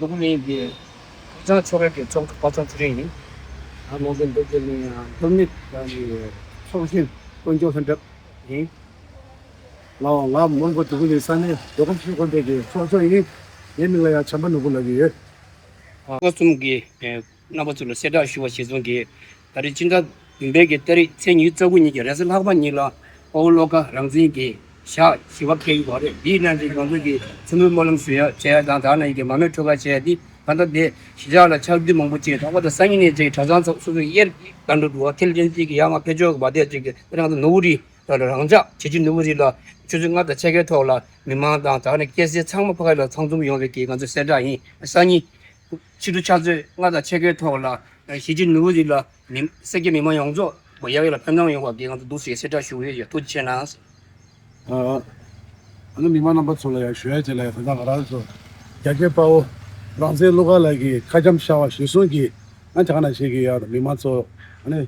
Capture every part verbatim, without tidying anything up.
ཚོགས་མི་གི་ཧ་ཅང་ཆོ་གའི་གི་ཚོགས་གཙོ་པ་ཚང་ཚུལ་ཡིན། ང་མོ་གི་འདུག་གི་ནི་ཡང་འདུག་ནི་ཡང་ནི་ཚོགས་ཆེན་དཀོན་མཆོག་ལྷུན་གྲུབ་ཡིན། ང་ང་མོན་གྷོ་འདུག་གི་ནི་ས་གནས་མདོ་ཁམས་ཆུ་དཀོན་པའི་གི་ཚོགས་གཙོ་ཡིན། ངའི་མིང་ལ་ཡང་བྱམས་པ་ནོར་བུ་ལབ་ཀྱི་ཡོད། ལྷག་པ་གསུམ་གྱི་རྣམ་པ་ཚོ་ལ་གསལ་བསྒྲགས་ཞུ་བ་གཞིར་བཟུང་གིས། ད་རེས་སྤྱི་ཟླ་བདུན་པའི་གི་ཏ་རིག་ཚེས་ཉི་ཤུ་རྩ་དགུ་ཉིན་གྱི་རེས་གཟའ་ལྷག་པ་ཉིན་ལ་དཔའ་བོ་བློ་དགའ་རང་བཙན་གྱི་ཞག་བཞི་པ་འཁེལ་ཡོད་རེད། འདིའི་ནང་གི་ང་ཚོ་གི་མཚན་མོའི་སྨོན་ལམ་ཞུ་ཡ་བྱས་ཡ་དང་། ད་ནང་གི་མར་མེ་ཁྲོ་ག་བྱས་ཡ་འདི་ག་ད་དེ་གཞིས་ཆགས་ལ་ཆར་དུས་མང་པོ་ཅིག་ལྷག་པ་དང་སང་ཉིན་ནས་ཅིག་གྲྭ་ཚང་ཚོ་སོ་སོ་དབྱར་ག་འགྲོ་འདུག་བ། དེ་ལ་བརྟེན་ཅིག་གི་ཡ་ང་ཕེབས་ཆོག་གི་བ། དེ་ཅིག་གི་ད་ང་ཚོ་ནོར་བུ་རི་ལ་རང་ཅག་བྱེས་ཀྱི་ནོར་བུ་རི་ལ་ཆུ་ཚོད་ལྔ་དང་ཕྱེད་ཀའི་ཐོག་ལ་མི་མང་དང་ད་ནི་སྐྱ་སེར་ཚང་མ་ཕ་གི་ལ་ཚང་འཛོམས་ཡོང་བའི་གི་ང་ཚོའི་གསལ་བསྒྲགས་ཡིན། སང་ཉིན་ཕྱི་དྲོ་ཕྱག་ཚོད་ལྔ་དང་ཕྱེད་ཀའི་ཐོག་ལ་བྱེས་ཀྱི་ནོར་བུ་རི་ལ་མི་སེར་སྐྱ་མི་མང་ཡོངས་རྫོགས་ཡག་ཡག་ལ་ཕན་ཐོགས་ཡོང་བ་གི་ང་ཚོ་འདུག་སེ་གསལ་བསྒྲགས་ཞུ་གི་ཡོད། ཐུགས་རྗེ་ཆེ་གནང་། ཨ་ནི་མི་མང་རྣམ་པ་ཚོ་ལ་ཡང་ཞུ་ཡ་ཅིག་ལ་ཡང་། ད་ལྟ་ང་རང་ཚོ་རྒྱ་ཆེ་དཔའ་བོ་རང་བཙན་བློ་དགའ་ལགས་ཀྱི་ཁ་འཆམ་ཤར་བ་གཞིར་བཟུང་གིས། ང་ཅག་ན་ཞིག་གི་ཡང་མི་མང་ཚོ་ཨ་ནི་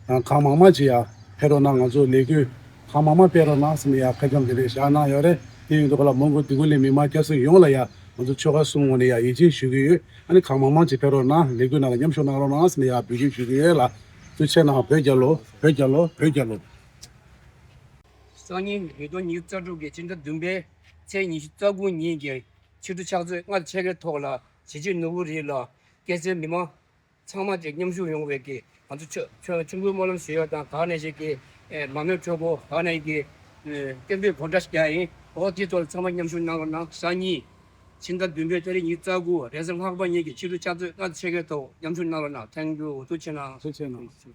གང་མང་མང་ཅིག་ཡང་ཕེབས་རོགས་གནང་། ང་ཚོ་ལས་འགུལ་གང་མང་མང་སྤེལ་རོགས་གནང་ཟེར་ནས་ཡང་ཁ་འཆམ་དེ་འདྲ་བཞག་གནང་ཡོད་རེད། དེ་ཡིན་དུས་ག་ལ་མོན་གྷོ་འདི་གུ་ལའི་མི་མང་སྐྱ་སེར་ཡོངས་ལ་ཡང་ང་ཚོ་ཆོལ་ཁ་གསུམ་ངོས་ནས་ཡང་ཡིད་ཆེས་ཞུ་གི་ཡོད། ཨ་ནི་གང་མང་མང་ཅིག་ཕེབས་རོགས་གནང་། ལས་འགུལ་ནང་ལ་མཉམ་ཞུགས་གནང་རོགས་གནང་ཟེར་ནས་ཡང་འབོད་སྐུལ་ཞུ་གི་ཡོད་ལ། ཐུགས་རྗེ་གནང་། བོད་རྒྱལ་ལོ། བོད་རྒྱལ་ལོ། བོད་རྒྱལ་ལོ། སང་ཉིན་ཉིས་སྟོང་ཉི་ཤུ་རྩ་དྲུག་གི་ཕྱི་ཟླ་བདུན་པའི་ཚེས་ཉི་ཤུ་རྩ་དགུ་ཉིན་གྱི་ཕྱི་དྲོ་ཕྱག་ཚོད་ལྔ་དང་ཕྱེད་ཀའི་ཐོག་ལ་བྱེས་ཀྱི་ནོར་བུ་རི་ལ་སྐྱ་སེར་མི་མང་ཚང་མ་ཅིག་མཉམ་ཞུགས་ཡོང་བའི་གི་ང་ཚོ་ཆོ་ཆོ་ཆོ་འབུལ་སྨོན་ལམ་ཞུ་ཡ་དང་། ད་ནས་ཞིག་གི་ཨེ་མར་མེ་ཁྲོ་གོ། ད་ནས་ཀྱི་ཨེ་སྐད་འབོད་གོ་འདྲ་ཞིག་རྒྱག་ཡིན། འོ་དེ་ཚོ་ཚང་མ་མཉམ་ཞུགས་གནང་རོགས་གནང་། སང་ཉིན་ཕྱི་ཟླ་བདུན་པའི་ཏ་རིག་ཉི་ཤུ་རྩ་དགུ་རེས་གཟའ་ལྷག་པ་ཉིན་གྱི་ཕྱི་དྲོ་ཕྱག་ཚོད་ལྔ་དང་ཕྱེད་ཀའི་ཐོག་མཉམ་ཞུགས་གནང་རོགས་གནང་། ཐེང་ཀིའུ། ཐུགས་རྗེ་གནང་། ཐུགས་རྗེ་གནང་།